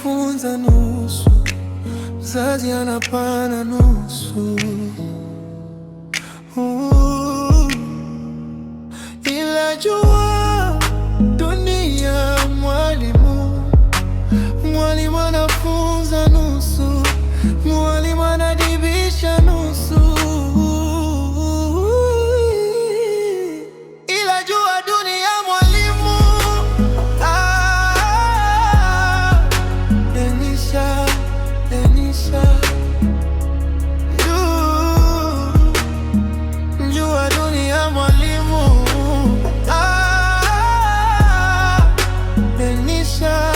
anafunza nusu, mzazi anapana nusu. Ila jua dunia mwalimu, mwalimu anafunza nusu, mwalimu anadibisha nusu. Ila jua dunia mwalimu, ah, Denisha, Denisha, jua dunia mwalimu, ah, Denisha,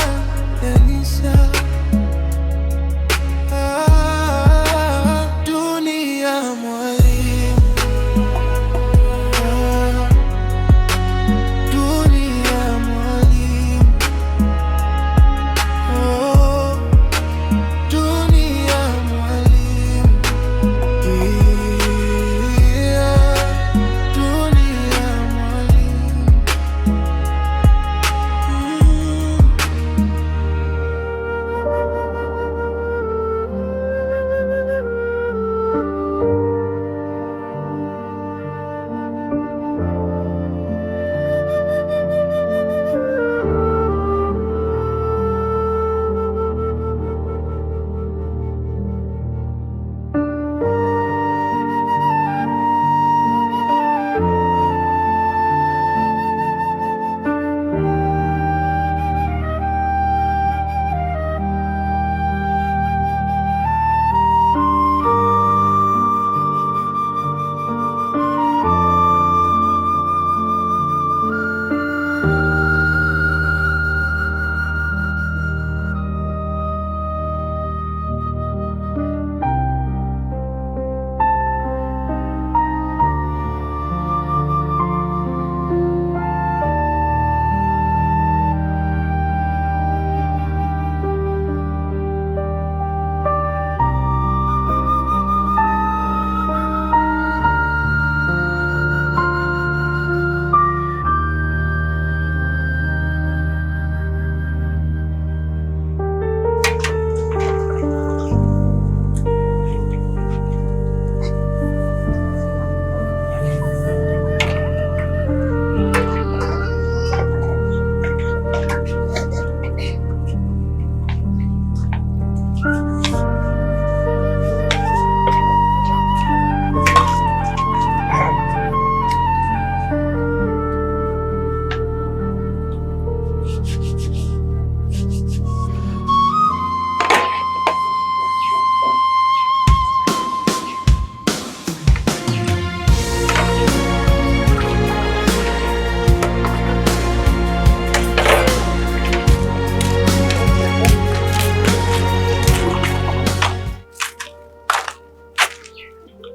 Denisha, ah, dunia mwalimu, ah, dunia mwalimu, oh, dunia mwalimu, yeah, dunia mwalimu.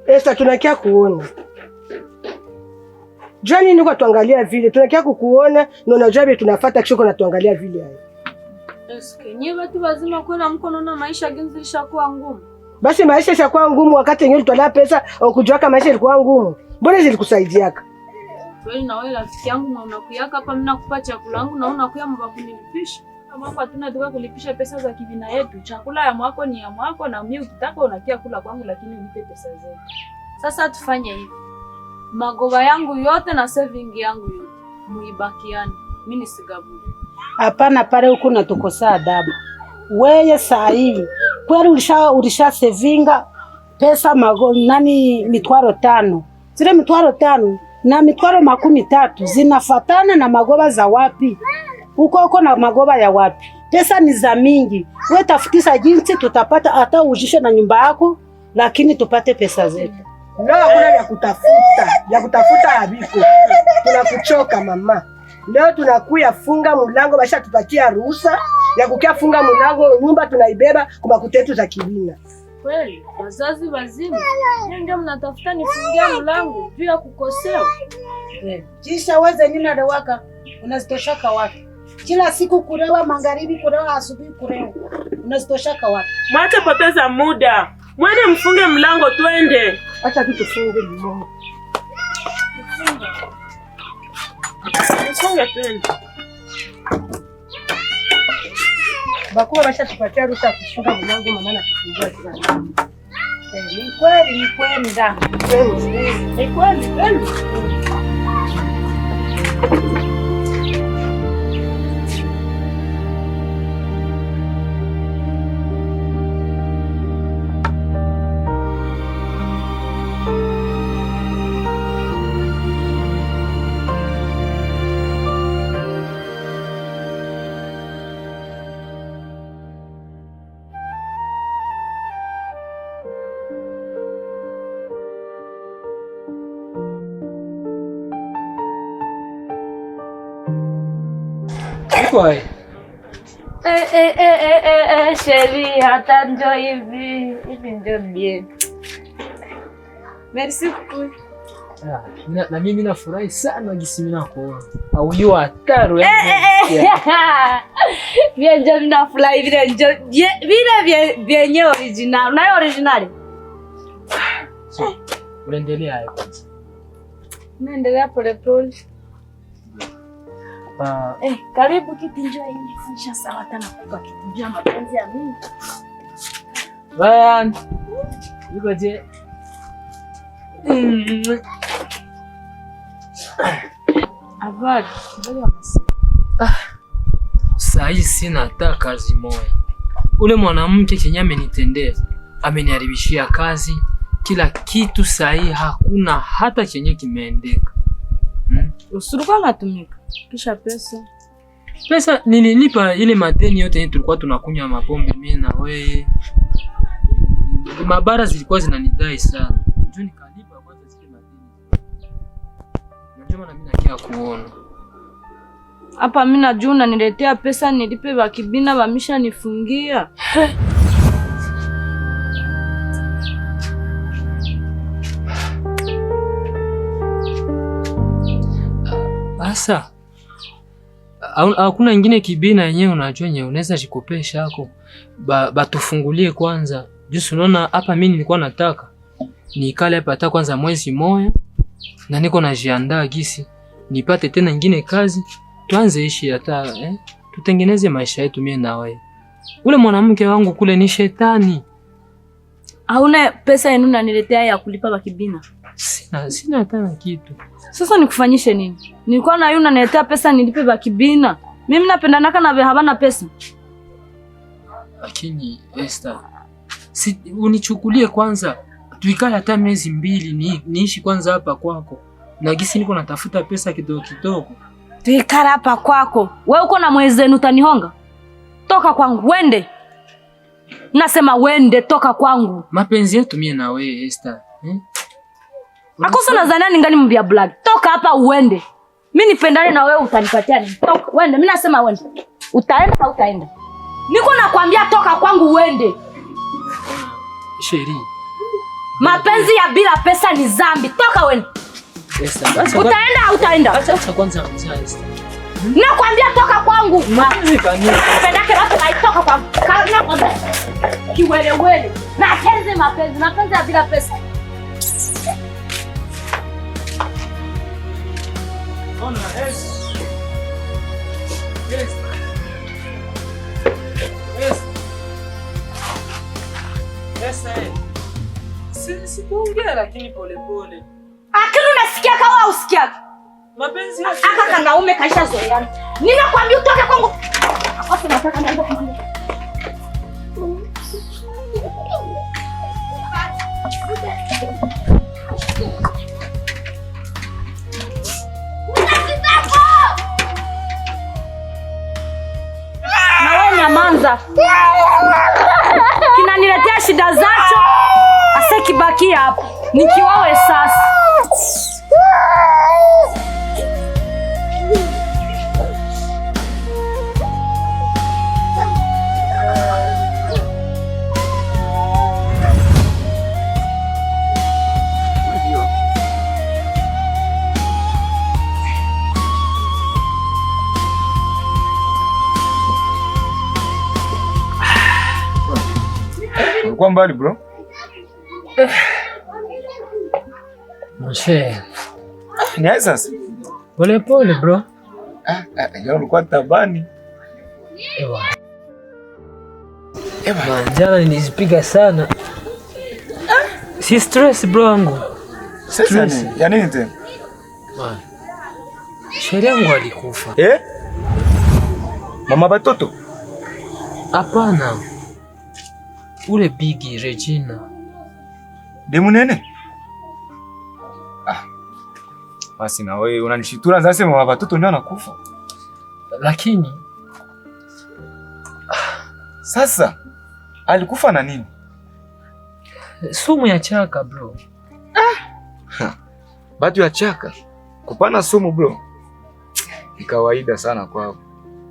Esta, tunakia kuona jua nini kwa tuangalia vile, tunakia kukuona na unajua vile tunafuata kisha na tuangalia vile hayo. Eske nyewe watu wazima kwela mko naona maisha genzi lishakuwa ngumu. Basi maisha ishakuwa ngumu wakati yenyewe ulitolea pesa au kujua kama maisha ilikuwa ngumu. Mbona zilikusaidiaka? Kweli na wewe rafiki yangu mwa unakuyaka hapa mimi nakupa chakula yangu na unakuya mwa kunilipisha. Mwako hatuna tuka kulipisha pesa za kivina yetu. Chakula ya mwako ni ya mwako na mimi ukitaka unakia kula kwangu lakini unipe pesa zetu. Sasa tufanye hivi. Magoba yangu yote na saving yangu yote muibakiane. Mimi nisigabule. Hapana, pale huku natukosa adabu. Weye saa hii kweli ulisha sevinga pesa mago, nani mitwaro 5, zile mitwaro 5 na mitwaro 30 zinafatana na magoba za wapi? Uko uko na magoba ya wapi? Pesa ni za mingi. We tafutisa jinsi tutapata hata ujishe na nyumba yako, lakini tupate pesa zetu. Leo hakuna vya kutafuta, vya kutafuta haviko. Tunakuchoka mama. Leo tunakuya funga mlango, basha tupatia ruhusa ya kukia funga mlango, nyumba tunaibeba kwa makutetu za kibina. Kweli wazazi wazima nyinyi ndio mnatafuta nifungia mlango juu ya kukosewa. Kisha wewe nyina lewaka unazitoshaka wapi? Kila siku kurewa magharibi, kurewa asubuhi, kurewa unazitoshaka wapi? Mwache poteza muda, mwende mfunge mlango twende. Acha tu tufunge mlango. Mfunge twende. Bakuwa bashatupatia ruhusa ya kufunga mlango, mama na kufungua kila. Ni kweli, ni kweli da. Ni kweli kweli. Iko hai. Chérie, hata njo hivi. Hivi njo bien. Merci beaucoup. Ah, na mimi nafurahi sana gisi mimi nakuona. Aujua hatari Vile njo nafurahi vile njo vile vyenye original. Unayo original? So, unaendelea hapo kwanza. Naendelea pole pole. Karibu kiti njoo hii. Nisha sawa tena kupa kiti njoo mapenzi ya mimi. Ryan. Yuko je? Habari. Saa hii sina hata kazi moja. Ule mwanamke chenye amenitendea, ameniharibishia kazi, kila kitu. Saa hii hakuna hata chenye kimeendeka. Usulikuwa natumika. Kisha pesa. Pesa nililipa ile madeni yote yenye tulikuwa tunakunywa mapombe mimi na wewe. Mabara zilikuwa zinanidai sana. Njoo nikalipa kwanza zile madeni. Na ndio maana mimi nakia kuona. Hapa mimi najua unaniletea pesa nilipe bakibina bamisha nifungia. Sasa hakuna ingine kibina yenyewe unajua yenyewe unaweza jikopesha hako. Batufungulie kwanza. Juu unaona hapa mimi nilikuwa nataka nikale hapa hata kwanza mwezi moya na niko najiandaa gisi nipate tena ingine kazi tuanze ishi hata tutengeneze maisha yetu mie na wewe. Ule mwanamke wangu kule ni shetani. Hauna pesa yenu unaniletea ya kulipa bakibina. Sina hata na kitu. Sasa nikufanyishe nini? Nilikuwa na yeye unaniletea pesa nilipe bakibina. Mimi napendanaka na wewe habana pesa. Lakini Esther, si unichukulie kwanza tuikale hata miezi 2 niishi kwanza hapa kwako. Na gisi niko natafuta pesa kidogo kidogo. Tuikale hapa kwako. Wewe uko na mwezenu utanihonga? Toka kwangu wende. Nasema wende toka kwangu. Mapenzi yetu mie na wewe Esther, Akosa nadhania ningali mbia black. Toka hapa uende. Mimi nipendane na wewe utanipatia nini? Toka uende. Mimi nasema uende. Utaenda au utaenda? Niko nakwambia toka kwangu uende. Sheri. Mapenzi ya bila pesa ni zambi. Toka uende. Esther, utaenda au utaenda? Acha kwanza mzaa Esther. Nakwambia toka kwangu. Mapenzi kanuni. Pendake watu haitoka kwangu. Nakwambia. Kiwelewele. Mapenzi mapenzi, mapenzi ya bila pesa. Ona Esther. Esther. Esther. Esther. Si tuongea lakini pole pole. Akili unasikia kama usikia? Mapenzi ya aka kanaume kaisha zoeana. Ninakwambia utoke kwangu. Akosi nataka naomba kumwambia. Na wewe nyamanza. Kinaniletea shida zacho. Ase kibakia hapo. Nikiwawe sasa. Ulikuwa mbali bro? Moshe. Ni sasa? Pole pole bro. Ulikuwa tabani. Ewa. Jana nilizipiga sana. Si stress bro wangu. Stress. Ya nini tena? Sheria yangu alikufa. Eh? Mama batoto? Hapana. Ule Bigi Regina. Demu nene? Ah. Basi na wewe unanishitura sasa mama batoto ndio anakufa. Lakini sasa alikufa na nini? Sumu ya chaka bro. Ah. Batu ya chaka kupana sumu bro. Ni kawaida sana kwao.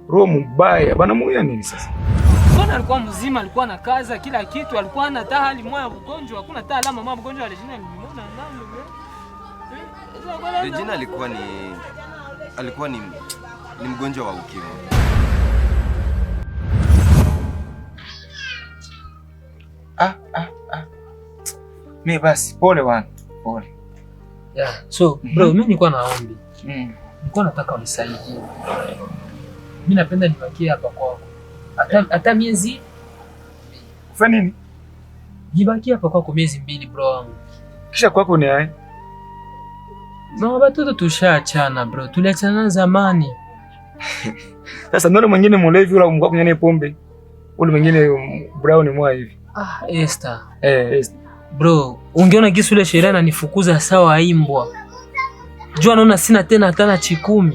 Roho mbaya bana muya nini sasa? Mbona alikuwa mzima, alikuwa na kaza kila kitu, alikuwa ana taa hali moya mgonjwa, hakuna taa alama mama mgonjwa Regina nilimwona nani? Regina alikuwa ni mgonjwa wa ukimwi. Mimi basi pole bwana, pole. Yeah, so bro, mimi nilikuwa naombi. Nilikuwa nataka unisaidie. Mimi napenda nibakie hapa kwako. Hata miezi ufanye nini? Nibakie hapa kwako miezi 2 bro wangu. Kisha kwako ni hai? Mama batoto tushaachana bro, tuliachana zamani. Sasa ndio mwingine mlevi yule mkwa kunywa pombe. Ule mwingine brown mwa hivi. Ah, Esther. Esther. Bro, ungeona kisu ile sheria ananifukuza sawa imbwa. Jua naona sina tena hata na 10.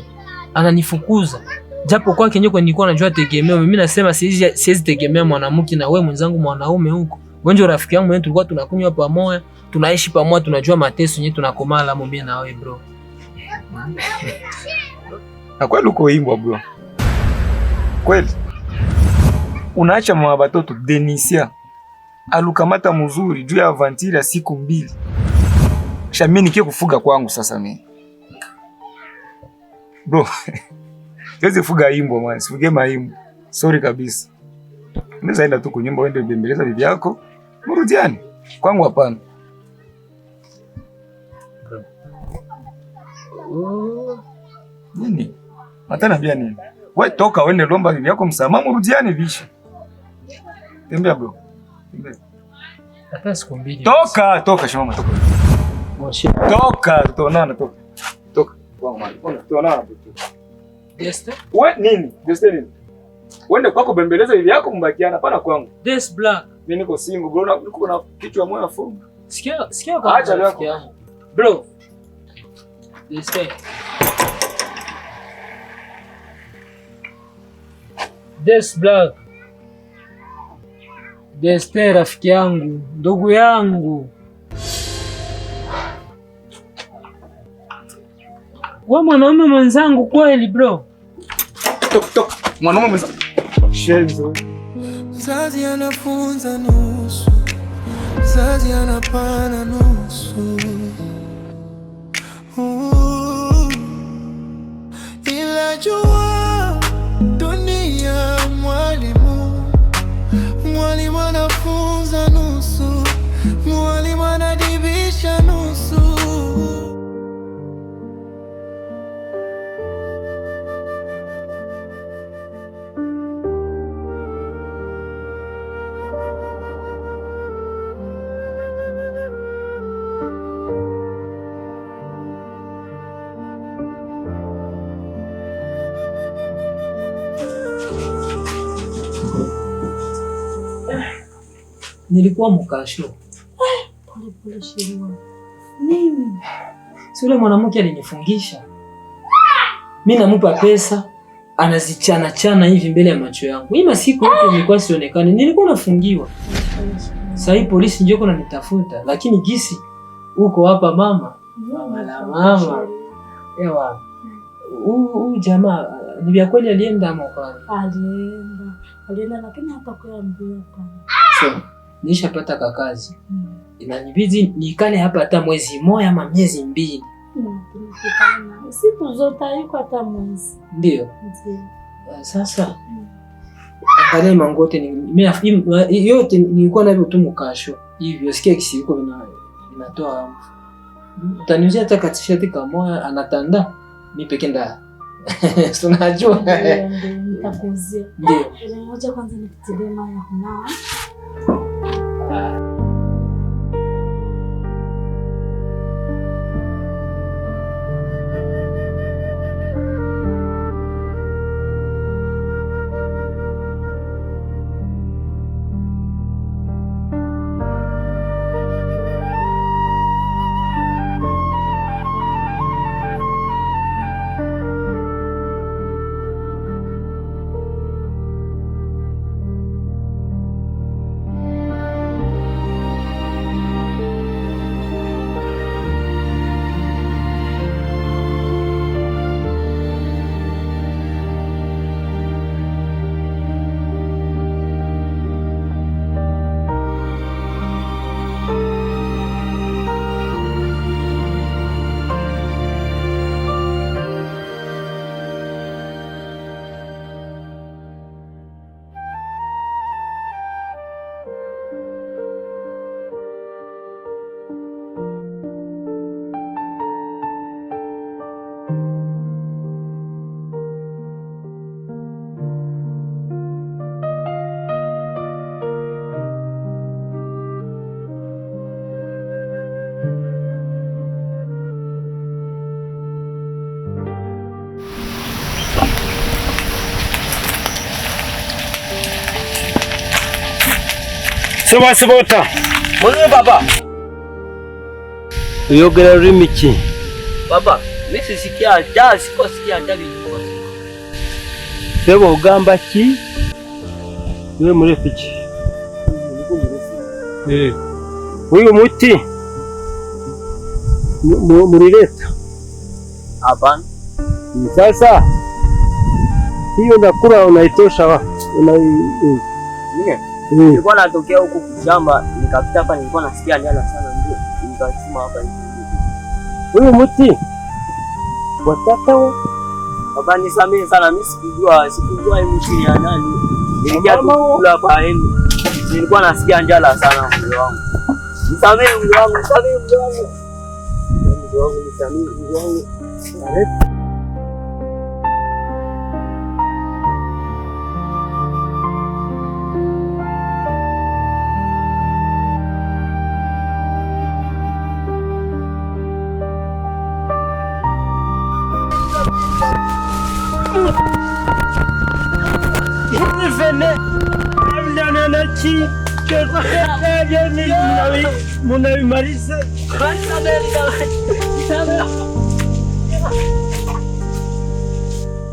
Ananifukuza. Japo kwake nyoko nilikuwa najua tegemeo. Mimi nasema siwezi tegemea mwanamke na wewe mwenzangu mwanaume huko. Wenjo rafiki yangu mwenyewe tulikuwa tunakunywa pamoja, tunaishi pamoja, tunajua mateso yenyewe tunakomala mimi na wewe bro. Na kweli uko imbwa bro. Kweli. Unaacha mama batoto Denisia alukamata mzuri juu ya avantira siku 2. Kisha mimi nikie kufuga kwangu sasa mimi. Bro. Siwezi fuga imbwa man, sifuge maimbwa. Sorry kabisa. Unaweza enda tu kunyumba uende bembeleza bibi yako. Murudiani. Kwangu hapana. Oh. Nini? Matana bia nini? Wewe toka uende lomba bibi yako msamaha murudiani vishi. Tembea bro. Tembea. Hata siku 2. Toka, toka shimama toka. Toka, tutaonana toka. Toka. Kwangu mali. Tutaonana tu. Deste? Wewe nini? Deste nini? Uende kwako bembeleza bibi yako mbakiana hapana kwangu. This black. Mimi niko single bro, niko na kichwa moyo funga. Sikia kwa acha leo. Bro. Deste. This black. Deste rafiki yangu, ndugu yangu. Wewe mwanaume mwenzangu kweli bro. Tok tok. Mwanaume mwenzangu. Shenzo. Mzazi anafunza nusu, mzazi anapana nusu. Ila jua dunia mwalimu, mwalimu anafunza nusu, mwalimu anadibisha nusu. Nilikuwa mkasho. Pole pole sheria. Nini? Si yule mwanamke alinifungisha. Mimi namupa pesa, anazichana chana hivi mbele ya macho yangu. Hii masiku yote nilikuwa sionekani, nilikuwa nafungiwa. Sasa hii polisi njoo kuna nitafuta, lakini gisi uko hapa mama. Mama la mama. Ewa. Huu jamaa ni vya kweli alienda ama kwa? Alienda. Alienda lakini hata kuambia kwa. So, nishapata kakazi. Inanibidi nikale hapa hata mwezi mmoja ama miezi 2. Siku zote hayuko hata mwezi. Ndio. Sasa angalia mangote ni mimi yote nilikuwa navyo tu mkasho. Hivyo sikia kisiko vinatoa. Utaniuzia hata katishati kamoja anatanda. Mimi peke nda Tunajua. Ndio, nitakuuzia. Ndio. Ngoja kwanza nikutilie maji ya kunawa. Sibota. Mwenye baba. Uyogera rurimi ki? Baba, mimi sisikia hata sikosikia hata binyuko. Sebo ugamba ki? Wewe murefu ki? Uyu muti murileta? Hapana. Sasa hiyo nakula unaitosha wapi? Mimi nilikuwa natokea huku kushamba nikapita hapa, nilikuwa nasikia njala sana, ndio nikachuma hapa hivi. Huyu mti watata. Baba nisamehe sana, mimi sikujua hii mti ni ya nani. Nilikuja tu kula hapa yenu. Nilikuwa nasikia njala sana mzee wangu. Nisamehe mzee wangu, nisamehe mzee wangu. Mzee wangu nisamehe mzee wangu.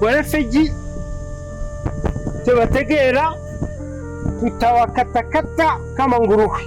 Warefeji tebategeera, tutawakatakata kama nguruwe.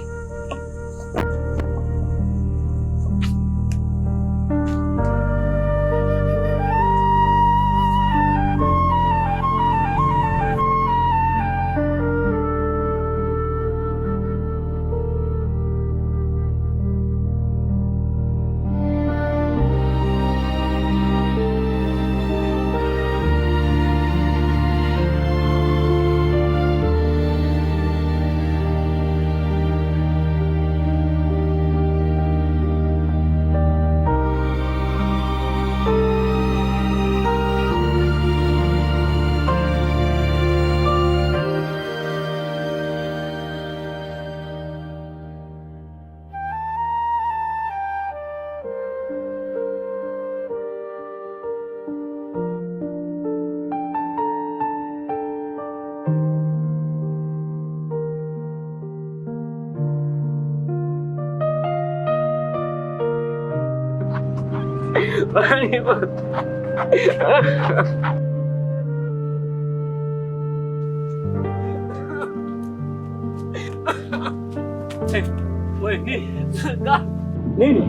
Nini?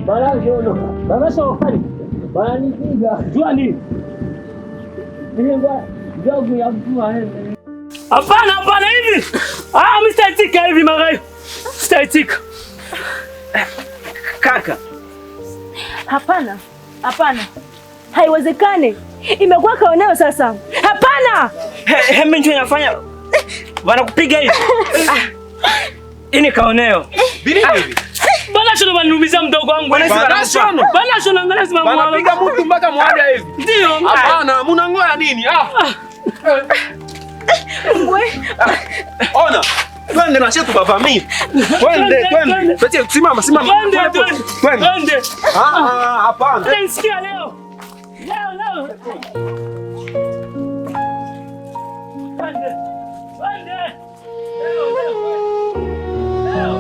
Baba sofani. Banipiga. Jua nini? Hapana, hapana hivi. Ah, mimi sitaitika hivi Magayo. Sitaitika. Kaka. Hapana. Hapana. Haiwezekani. Imekuwa kaoneo sasa. Hapana. Mimi ndio nafanya. Wanakupiga hivi. Ini kaoneo. Bini hivi. Bana Banashono baniumiza mdogo wangu. Banashono? Banashono angalia simama. Banapiga mtu mpaka mwaga hivi. Ndio. Hapana, mnangoya nini? Ah. Ngwe. Ona. Twende na shetu bavamie. Twende, twende. Twende, simama, simama. Twende, twende. Twende. Ah, hapana. Nisikia leo. Leo, leo. Twende. Twende. Leo, leo. Leo.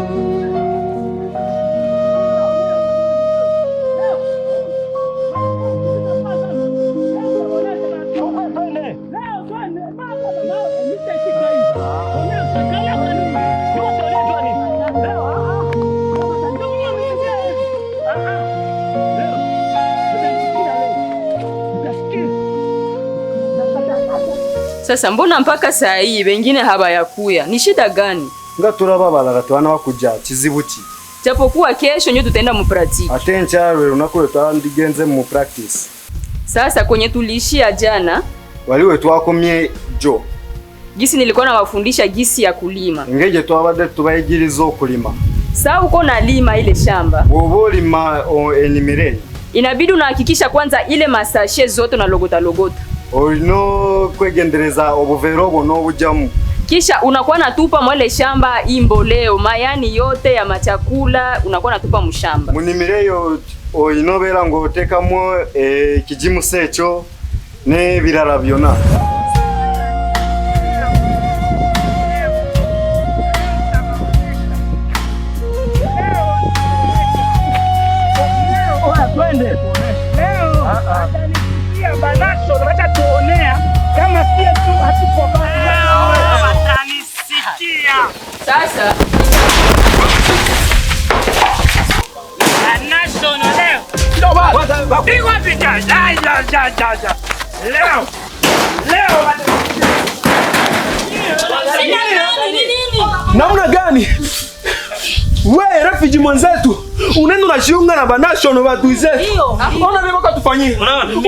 Sasa mbona mpaka saa hii wengine habayakuya? Ni shida gani? Nga turababalala twana wakuja kizibu ki? Japokuwa kesho nyo tutaenda mu practice. Ate nkyalwe lunaku lwe twandigenze mu practice. Sasa kwenye tuliishia jana waliwe twakomye jo. Gisi nilikuwa nawafundisha gisi ya kulima. Ngeje twabadde tubayigiriza okulima. Sasa uko na lima ile shamba. Bwoba olima enimire. Inabidi unahakikisha kwanza ile masashe zote na logota logota. Olino kwegendereza obuvero obwo n'obujamu. Kisha unakuwa natupa mwele shamba imboleo, mayani yote ya machakula unakuwa natupa mshamba. Munimireyo oinobera ng'oteekamu ekigimusa ekyo n'ebirala byonna. Twende. Leo atanisikia Banasho wacha tuonea kama sie tu hatuko watanisikia. Sasa Banasho leo. Pigwa picha. Ja ja ja ja ja. Leo. Leo. Namna gani? Wewe refugee mwenzetu unaenda unajiunga na Banasho watu zetu. Ona vile wakatufanyia.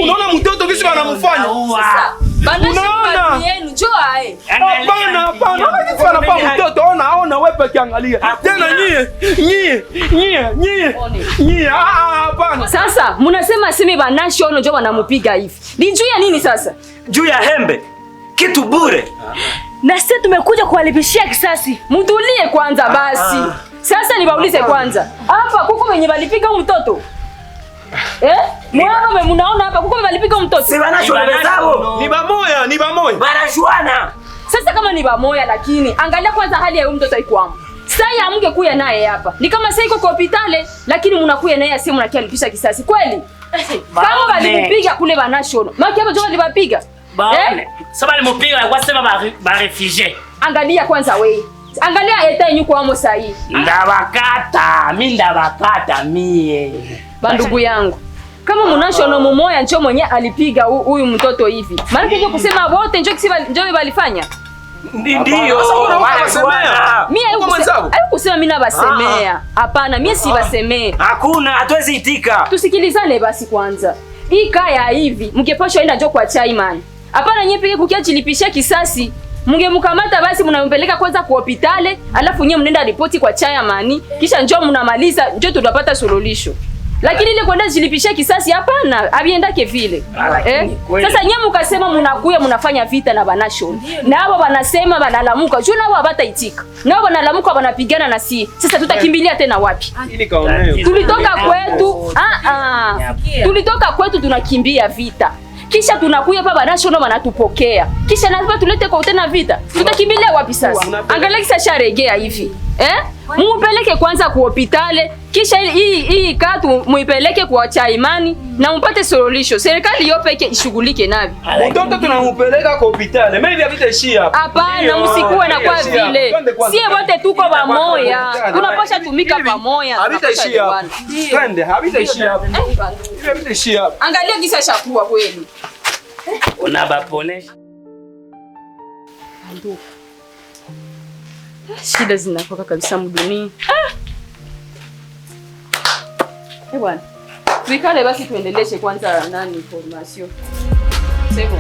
Unaona mtoto kisi wanamfanya. Unaona yenu njoo ae. Hapana, hapana. Ona kisi wanafanya mtoto. Ona, ona wewe peke angalia. Tena nyie, nyie, nyie, nyie. Nyie, hapana. Sasa mnasema simi Banasho njoo wanamupiga hivi. Ni juu ya nini sasa? Juu ya hembe. Kitu bure. Na sisi tumekuja kuwalipishia kisasi. Mtulie kwanza basi. Sasa nibaulize kwanza. Hapa kuko wenye balipiga mtoto? Eh? Mwana mnaona hapa kuko wenye balipiga mtoto? Si Banasho wenzao. Ni bamoya, ni bamoya. Banashuana. Sasa kama ni bamoya lakini angalia kwanza hali ya huyu mtoto ikwamo. Sasa amge kuya naye hapa. Ni kama sasa iko kwa hospitali lakini mnakuya naye asiye mnakia lipisha kisasi. Kweli? Kama balipiga kule Banasho. Maki hapo ndio balipiga. Baone. Sasa balimupiga kwa sema ba refugee. Angalia kwanza wewe. Angalia eta yenyu kwa sahi. Ndabakata, mimi ndabakata mie. Bandugu yangu. Kama munasho mumoya njo mwenye alipiga huyu mtoto hivi. Maana ndio kusema wote njo kisiba njo balifanya. Ndio. Mimi hayo kusema mimi nabasemea. Hapana, mimi si basemea. Hakuna, hatuwezi itika. Tusikilizane basi kwanza. Hii kaya hivi, mngepashwa enda njo kwa chai man. Hapana nyie peke kukia jilipisha kisasi. Mungemkamata basi mnampeleka kwanza kwa hospitali, alafu nyie mnaenda ripoti kwa chairman, kisha njoo mnamaliza, njoo tutapata suluhisho. Lakini ile kwenda jilipisha kisasi hapana, abiendake vile. Eh? Sasa nyie mkasema mnakuya mnafanya vita na Banasho. Na hao wanasema wanalamuka, juu nao hawataitika. Nao wanalamuka wanapigana na si. Sasa tutakimbilia tena wapi? Tulitoka kwetu, tulitoka kwetu tunakimbia vita. Kisha tunakuya hapa Banasho wanatupokea. Kisha lazima tulete kwa tena vita. Tutakimbilia wapi sasa? Angalia kisa sharegea hivi. Eh? Mumpeleke kwanza ku hospitali, kisha hii katu muipeleke kwa chaimani na mpate suluhisho. Serikali yo peke ishughulike navyo. Mtoto tunampeleka kwa hospitali. Mimi havitaishia hapa. Hapana, msikuwe na kwa vile. Sie wote tuko pamoja. Tunapasha tumika pamoja. Havitaishia hapa. Twende, havitaishia hapa. Hivi havitaishia hapa. Angalia kisa shakuwa kweli. Unabaponesha. Shida zinakuwa kabisa mdunia. Eh bwana. Tuikale basi tuendeleshe kwanza nani formation. C'est bon.